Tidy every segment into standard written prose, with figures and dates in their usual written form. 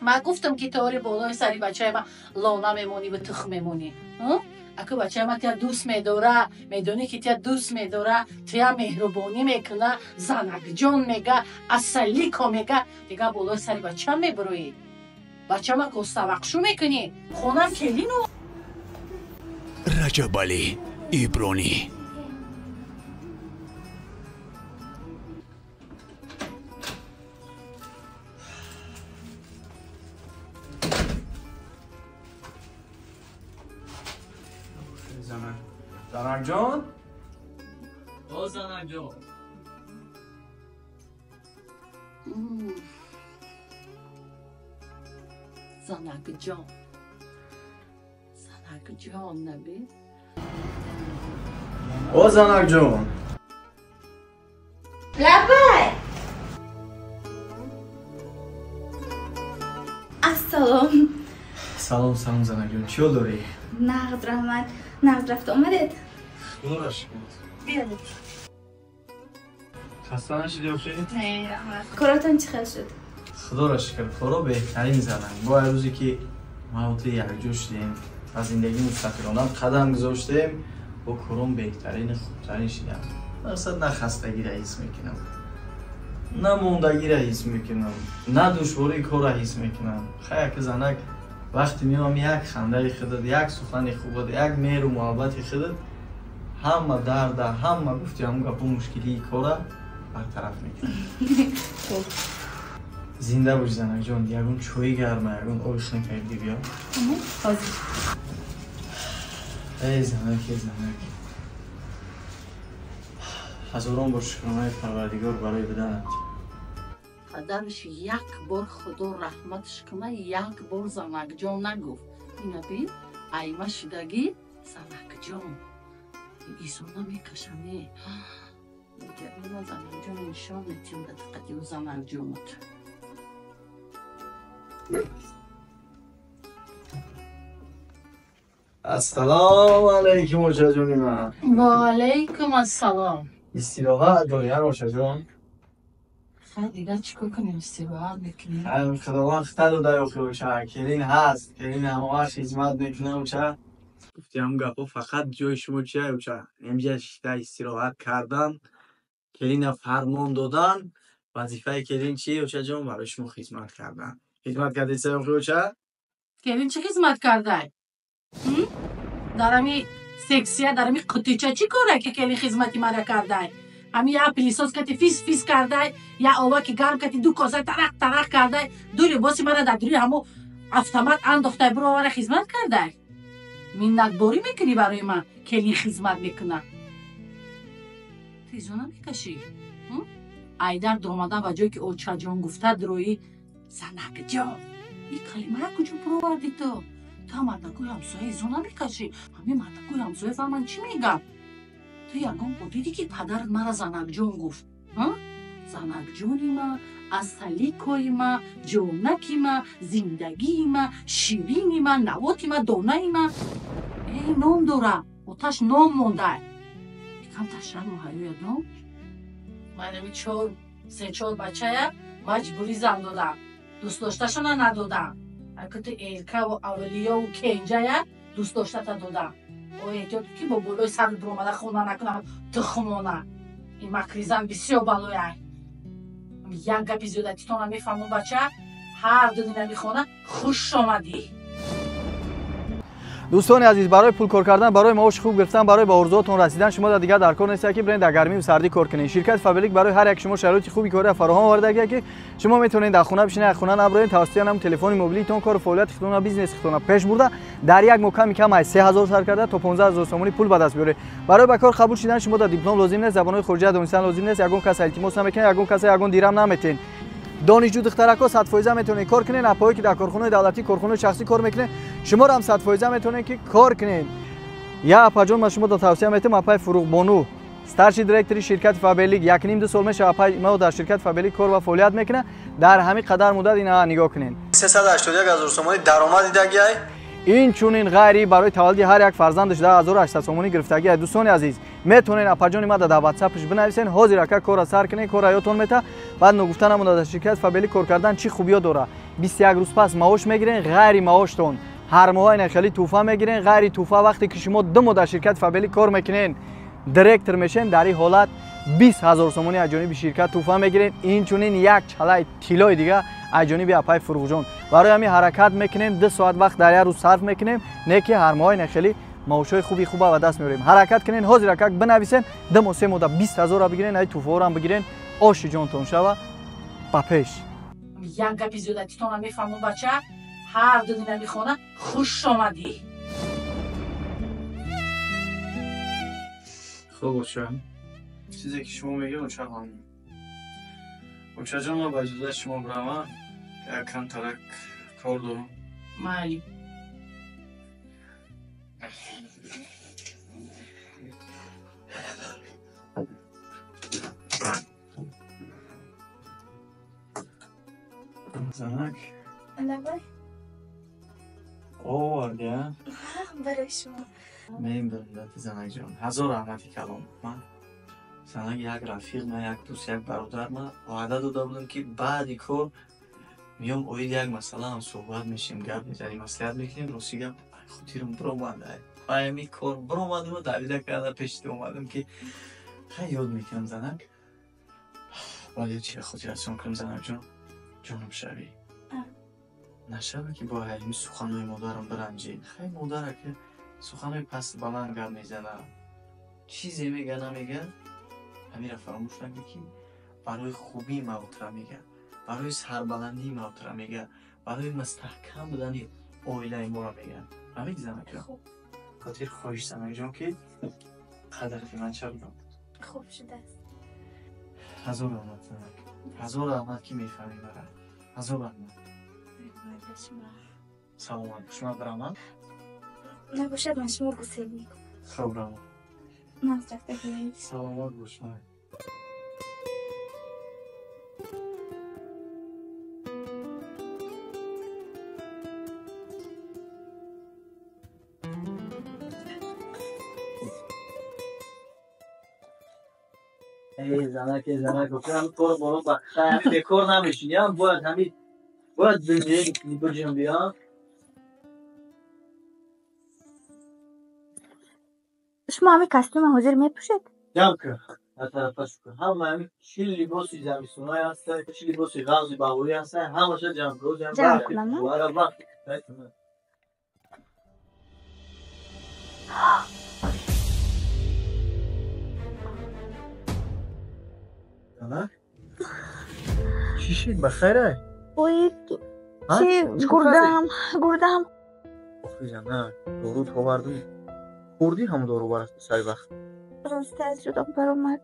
Ман гуфтам ки ту оли болои сари бачаи ман лона мемонӣ ва тухм мемонӣ. Аку бачаи ман тия дӯст медора, медонӣ ки тия дӯст медора, тия меҳрубонӣ мекуна, занакҷон мега, асалико мега, дига болои сари бачам мебуроӣ. Бачама коставақшу мекунӣ, хонам келину. Раҷабалӣ Ибронӣ. Занак ҷон? О, занак ҷон. Занак ҷон. Занак ҷон, наби. О, занак ҷон. Лабай. Ассалом. Салом, салом, занак ҷон. Чӣ ҳол дорӣ? Нағз, раҳмат. Нағз рафта омадед? Худоро шукр. Биёед. Хаста нашудӣ охи? Не, раҳмат. Коротон чӣ хел шуд? Худоро шукр, коро беҳтарин занак. Бо ҳар рӯзе ки ма ту якҷо шудем ва зиндагии мустақилона қадам гузоштем, бо кором беҳтарини хубтарин шудам. Мақсад на хастагиро ҳис мекунам, на мондагиро ҳис мекунам, на душвории корро ҳис мекунам. Хай ака занак, вақте меоям як хандаи худат, як сухани хубат, як меҳру муҳаббати худат ҳама дарда, ҳама гуфти ҳамун гапу мушкилии кора бартараф мекунад. Зинда бош занакҷон, ягон чои гарма, ягон оби хунукак биё. Ҳозир. Эй занак, эй занак. Ҳазорон бор шукронаи Парвардигор барои буданат. Падараш як бор Худо раҳматш куна, як бор занакҷон нагуфт. Ина бин, айма шудагӣ занакҷон. Изо намекаша, не. Ина занакҷон нишон метиҳам ба диққати ӯ занакҷонат. Ассалому алайкум, очаҷони ман. Ва алайкум ассалом. Истироҳат дорӣ, ҳа, очаҷон? Хай, дигар чӣ кор кунем, истироҳат мекунем. Худованд хита дода охи оча, келин ҳаст, келин ҳамавақт хизмат мекуна оча. Гуфти ҳамун гапҳо фақат ҷои шумо чия оча? Инҷа шита истироҳат кардан, келина фармон додан, вазифаи келин чи очаҷон? Барои шумо хизмат кардан. Хизмат кардед сай охи оча? Келин чӣ хизмат кардай? Дар ҳами сексия, дар ҳами қутича чӣ коре ки келин хизмати мара кардай? Ҳами як пилисос кати фис фис кардай, як оваки гарм кати ду коса тарақ тарақ кардай, ду либоси мара дар дури ҳамо автомат андохтай, буровара хизмат кардай. Миннатборӣ мекунӣ барои ман, келин хизмат мекуна. Ту изо намекашӣ? Айдар дуромадан ба ҷое ки очаҷон гуфта дуроӣ занакҷон. Ин калимаро куҷо буровардӣ ту? Ту мардакои ҳамсоя изо намекашӣ? Ҳамин мардакои ҳамсоя фаҳманд чӣ мегам? Ту ягон бор дидӣ ки падарат мара занакҷон гуфт? Занакҷони ма, асаликои ма, ҷонаки ма, зиндагии ма, ширини ма, навоти ма, донаи ма. Эй, ном дора, оташ ном мондай. Камтар шарму ҳаёя дом. Ман ами се-чор бачая маҷбурӣ зан додам. Дӯстдошташона надодам. Ака ту элкаву авлиёву кенҷая дӯстдоштата додам. О, эҳтиёт ки бо болои сарат буромада хона накунам, тухмона. Ин макризан бисёр балояй. Як гапи зиёдатитона мефаҳмон бача, ҳар ду дина мехона хуш омадӣ. Дӯстони азиз, барои пул кор кардан, барои маоши хуб гирифтан, барои ба орзуотон расидан шумо дар дигар дар кор нест ки бирен дар гармиву сардӣ кор кунед. Ширкати Фаберлик барои ҳар як шумо шароити хуби кориро фароҳам овардагия ки шумо метавонед дар хона бишинед, аз хона наброед, тавассути ҳамон телефони мобилитон кору фаъолияти худтона, бизнеси худтона пеш бурда, дар як моҳ ками кам аз 3000 сар карда то 15000 сомонӣ пул ба даст биёред. Барои ба кор қабул шудан шумо дар диплом лозим нест, забонҳои хориҷия донистан лозим нест, ягон кас илтимос намекунед, ягон каса ягон дирам наметиҳед. Донишҷӯ духтарако 100% метавонед кор кунед, апоҳое ки дар корхонаи давлатӣ, корхонаи шахсӣ кор мекунед, шуморо ҳам 100% метавонед ки кор кунед. Я апаҷон, ман шумо тавсия метавам, апаи Фуруғбону, старший директори ширкати Фаберлик, 1.5-2 сол мешавад апаи мо дар ширкати Фаберлик кор ва фаъолият мекунад. Дар ҳамин қадар муддат ина нигоҳ кунед. 381 000 сомонӣ даромад дидагиай. Ин чунин ғайри барои таваллуди ҳар як фарзандаш 10800 сомонӣ гирифтагиай. Дӯстони азиз, метавонед апаҷони ма дар ватсапш бинависен, ҳозир ака корра сар кунед, кор ҳаётон мета. Баъд ногуфта намонда дар ширкати Фаберлик кор кардан чӣ хубиё дорад. 21 рӯз пас маош мегирен, ғайри маоштон ҳар моҳ ина хеле тӯҳфа мегирен. Ғайри тӯҳфа вақте ки шумо 2 моҳ дар ширкати Фаберлик кор мекунен, директор мешен, дар ин ҳолат 20,000 сомонӣ аз ҷониби ширкат тӯҳфа мегирен. Инчунин як чалаи тиллои дига аз ҷониби апаи Фурӯғҷон. Барои ҳамин ҳаракат мекунем, 2 соат вақт дар як рӯз сарф мекунем, не ки ҳар моҳ ина хеле маошҳои хуби хуба ба даст меорем. Ҳаракат кунен, ҳозир акак бинависен, 2 моҳ 3 моҳ 20,000 бигирен, ай тӯҳфаҳоро бигирен, оши ҷонтон шава ба пеш. Як гапи зиёдатитона мефаҳмам бача, ҳар ду дина мехона хуш омадӣ. Хуб оча, чизе ки шумо мегӯед оча ҳам. Очаҷон, ман ба иҷозати шумо биравам, як камтарак кор дорам. Майли. Занак. Лабай. Оварди, а? Барои шумо. Мемдонам, занак ҷон. Ҳазор раҳмати калом. Ман занак як рафиқ, ман як дӯст, як бародар, ман ваъда дода будам ки баъди кор миём оид як масъала ҳам суҳбат мешем, гап мезанем, маслиҳат мекунем. Рости гап хотирам биромад. Ба ҳамин кор биромадиму давида карда пеши ту омадам ки хай ёд мекунам занак. Вале чи хотиррасон кунам занак ҷон? Ҷонам шавӣ. Нашава ки бо ҳайми суханҳои модарам биранҷӣ. Хай модара ки суханҳои паст баланд гап мезана, чизе мега намега, ҳамира фаромӯш накун ки барои хубии мавтра мега, барои сарбаландии мавтра мега, барои мустаҳкам будани оилаи моро мега. Фаҳмидӣ занакҷон? Хотир хоҳиш занакҷон ки қадрати ман ча будам. Хуб шудааст. Ҳазор раҳмат занак, ҳазор раҳмат ки мефаҳмӣ мара. Ҳазор раҳмат. Саломат бош. Ман биравам. Набошад, ман шумо гусел мекунам. Хуб равам. Нағз рафта биёед. Саломат бош. Эй занак, эй занак, охир кор боро бахта, бекор намешинӣ, бояд ҳамин бояд биҷунбӣ, а? Шумо ҳамин костюма ҳозир мепӯшед? Ҷамъ кун, аз тарафа шукр. Ҳама ҳамин чӣ либоси замистонае ҳаста, чӣ либоси ғавзи баҳорӣ ҳаста, ҳамаша ҷамъ кун. Ҷамъ кунам? Вақт. Занак? Чӣ шид? Ба хайрай? Ой, чи гурдам, гурдам. Охи занак, дору овардум. Хӯрдӣ ҳамон дору сари вақт? Рост аз ҷудом баромад.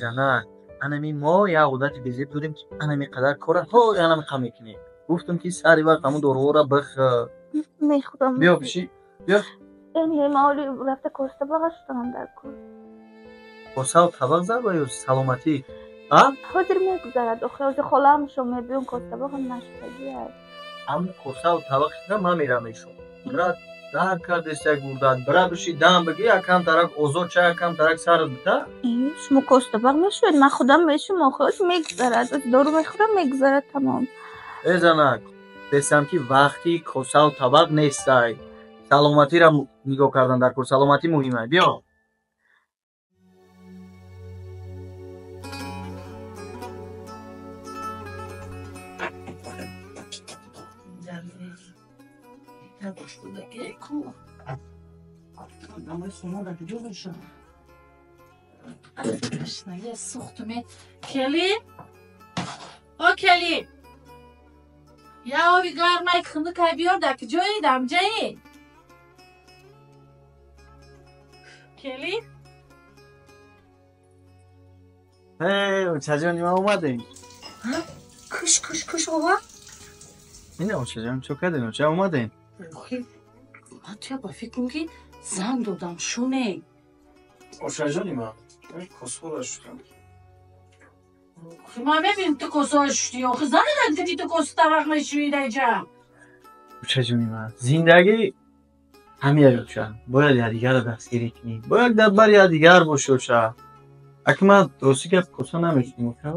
Занак, анами мо як одати безеб дорем ки анами қадар кора ҳо анами қа мекунем. Гуфтам ки сари вақт ҳамон доруҳоро бихӯр. Мехӯрам. Биё биши, биё. Ин маоли рафта коста баға шудам дар кор. Косаву табақ зарба ё саломатӣ? А? Ҳозир мегузарад. Охир ҳозир холаам шо мебиён костабағам нашудагӣ аст. Ҳамон косаву табақ шуда ман мерам эшон. Брат, дар кардест як гурдат. Бира биши дам бигир, якам тарак озод ша, якам тарак сарат бита. Шумо костабақ мешавед, ман худам мешум, охир мегузарад. Дору мехӯрам, мегузарад тамом. Э занак, бесам ки вақти косаву табақ нестай. Саломатиро нигоҳ кардан дар кор, саломатӣ муҳим аст. Биё. Келин? О келин! Я оби гармай хунукай биёр, дар куҷои? Дамҷаи? Келин? Эй, очаҷони ман омадем. Куш, куш, куш ова? Ина очаҷон, чо кардем? Оча омадем. Ман туя ба фикрам ки зан додам, шуне. Очаҷони ман, косҳоро шудам. Ман мебинам ту косҳоро шудӣ, охи зан додам ки ту косу табақ мешӯӣ дар инҷа. Очаҷони ман, зиндагӣ ҳамин оча. Бояд якдигарро дастгирӣ кунӣ. Бояд дар бари якдигар бошӣ оча. Аки ман рости гап коса намешудем, оча.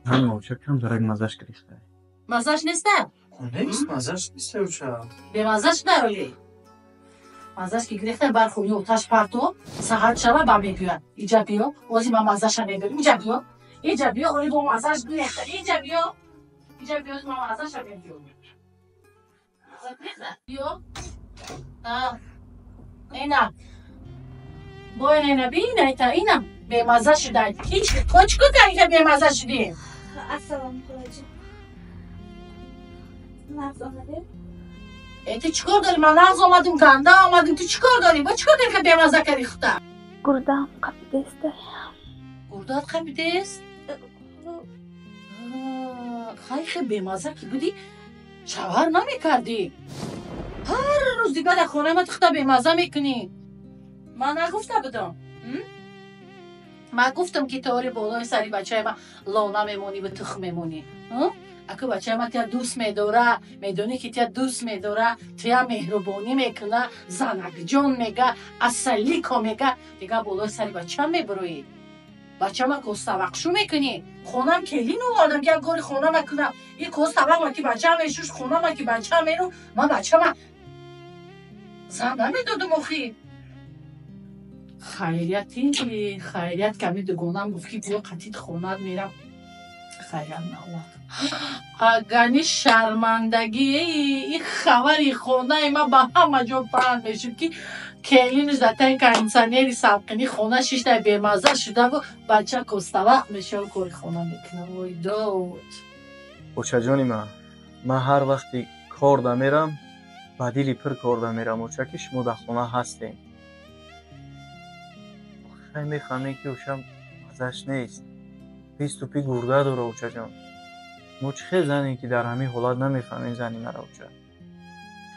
Ҳама оча кам дарак мазаш гирифта. Мазаш неста? Нест, мазаш нест оча. Бемазаш наоли. Мазаш ки гирифта бар хуни оташ парто, саҳар шава ба мегӯяд. Иҷа биё, ози ман мазаша мебарам. Иҷа биё. Иҷа биё, оли бо мазаш гирифта. Иҷа биё. Иҷа биё, ман мазаша мебарам. Биё. Ина. Бо ина бина, ина бемаза шуда. Ҳеч точку карда бемаза шудӣ. Ассалому алайкум. Нағз омадед? Ту чӣ кор дорӣ? Ман нағз омадим, ганда омадим. Ту чӣ кор дорӣ? Бо чӣ кор дорӣ ки бемаза кардӣ худта? Гурдаам қапидест. Гурдаат қапидест? Хай хе бемаза ки будӣ, шавҳар намекардӣ. Ҳар рӯз дигар дар хонаи ма ту худта бемаза мекунӣ. Ман нагуфта будам. Ман гуфтам ки ту ори болои сари бачаи ман лона мемонӣ ва тухм мемонӣ. Аку бачаи ман тия дӯст медора, медонӣ ки тия дӯст медора, тия меҳрубонӣ мекуна, занакҷон мега, асалико мега, дигар болои сари бачам мебуроӣ. Бачама коставақшу мекунӣ. Хонам келин овардам ки як кори хона накунам. И коставақ ки бачам мешуш, хонама ки бачам меру, ман бачама зан намедодум охи. Хайрияти, хайрият ками дугонам гуфт ки биё қатит хонат мерам. Хайрият наовард. Агани шармандагӣ, ин хабари хонаи ман ба ҳама ҷо паҳн мешуд ки келинаш дар таи кондитсионери салқинӣ хона шишта бемаза шудаву бача коставақ мешаву кори хона мекунад. Вой дод. Очаҷони ман, ман ҳар вақти кор да мерам, ба дили пир кор да мерам, оча, ки шумо дар хона ҳастем. Хай мефаҳмем ки оча мазаш нест. Пиступи гурда дора очаҷон. Мо чӣ хел занем ки дар ҳамин ҳолат намефаҳмем зани мара оча?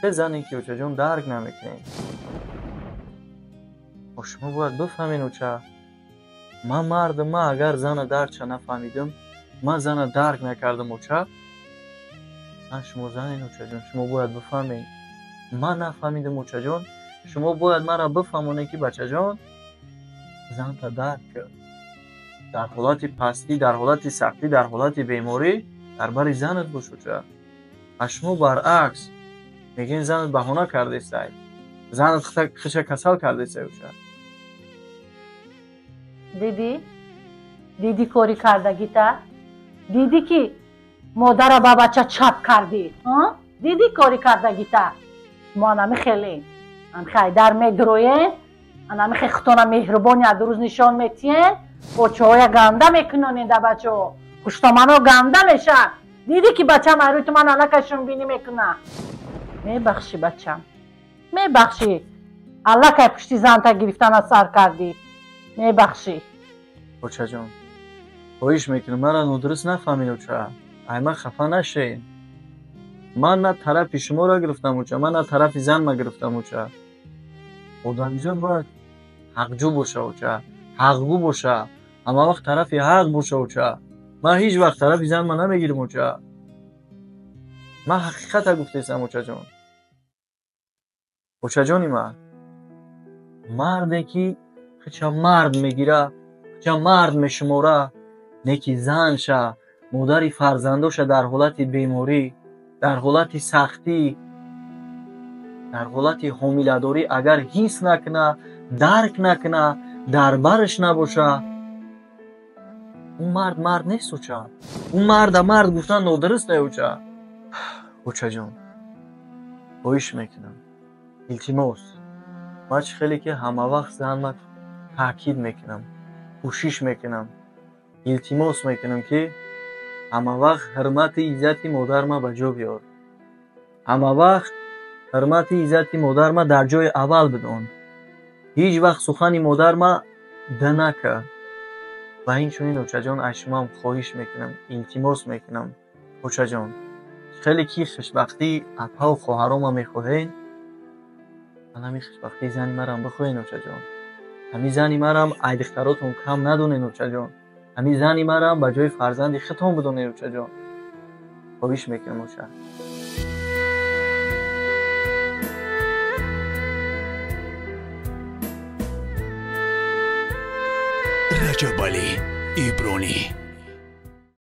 Хел занем ки очаҷон дарк намекунем. Шумо бояд бифаҳмед оча. Ман мардам, ман агар зана даркша нафаҳмидам, ман зана дарк накардам оча, ман шумо занен очаҷон, шумо бояд бифаҳмед. Ман нафаҳмидам очаҷон, шумо бояд маро бифаҳмонед ки бачаҷон занта дарк кар. Дар ҳолати пастӣ, дар ҳолати сахтӣ, дар ҳолати беморӣ дар бари занат бош оча. А шумо баръакс мегӯед занат баҳона кардестай, занат хиша касал кардестай оча. Дидӣ? Дидӣ кори кардагита? Дидӣ ки модара ба бача чап кардӣ? Дидӣ кори кардагита? Мо анами хеле ами хайдар медуроем, анами хе хутона меҳрубони адурӯз нишон метиҳем, бочаҳоя ганда мекунонед да бачаҳо, хуштомано ганда мешавад. Дидӣ ки бачам айрӯи ту ман аллакай шунбинӣ мекуна? Мебахшӣ бачам, мебахшӣ, аллакай пушти занта гирифтана сар кардӣ. Мебахшӣ. Очаҷон, хоҳиш мекунам маро нодуруст нафаҳмед оча. Ай ман хафа нашед. Ман на тарафи шуморо гирифтам оча, ман на тарафи занма гирифтам оча. Одамизод бояд ҳақҷӯ боша оча, ҳақгӯ боша, ҳама вақт тарафи ҳақ боша оча. Ман ҳеҷ вақт тарафи занма намегирам оча. Ман ҳақиқата гуфтесам очаҷон. Очаҷони ман, марде ки хича мард мегира, хича мард мешумора, не ки занша, модари фарзандоша дар ҳолати беморӣ, дар ҳолати сахтӣ, дар ҳолати ҳомиладорӣ агар ҳис накуна, дарк накуна, дар бараш набоша, ӯ мард мард нест оча. Ӯ марда мард гуфтан нодуруст е оча. Очаҷон, хоҳиш мекунам, илтимос, ман чӣ хеле ки ҳама вақт занма таъкид мекунам, кӯшиш мекунам, илтимос мекунам ки ҳама вақт ҳурмати иззати модарма ба ҷо биёр. Ҳама вақт ҳурмати иззати модарма дар ҷои аввал бидон. Ҳеҷ вақт сухани модарма да накар. Ва инчунин очаҷон, аз шумоам хоҳиш мекунам, илтимос мекунам, очаҷон, хеле ки хушбахтии апаву хоҳарома мехоҳед, ман ҳамин хушбахтии зани марам бихоҳед очаҷон. Ҳамин зани марам ай духтаротон кам надонед очаҷон. Ҳамин зани марам ба ҷои фарзанди худтон бидонед очаҷон. Хоҳиш мекунам оча. Раҷабалӣ Ибронӣ.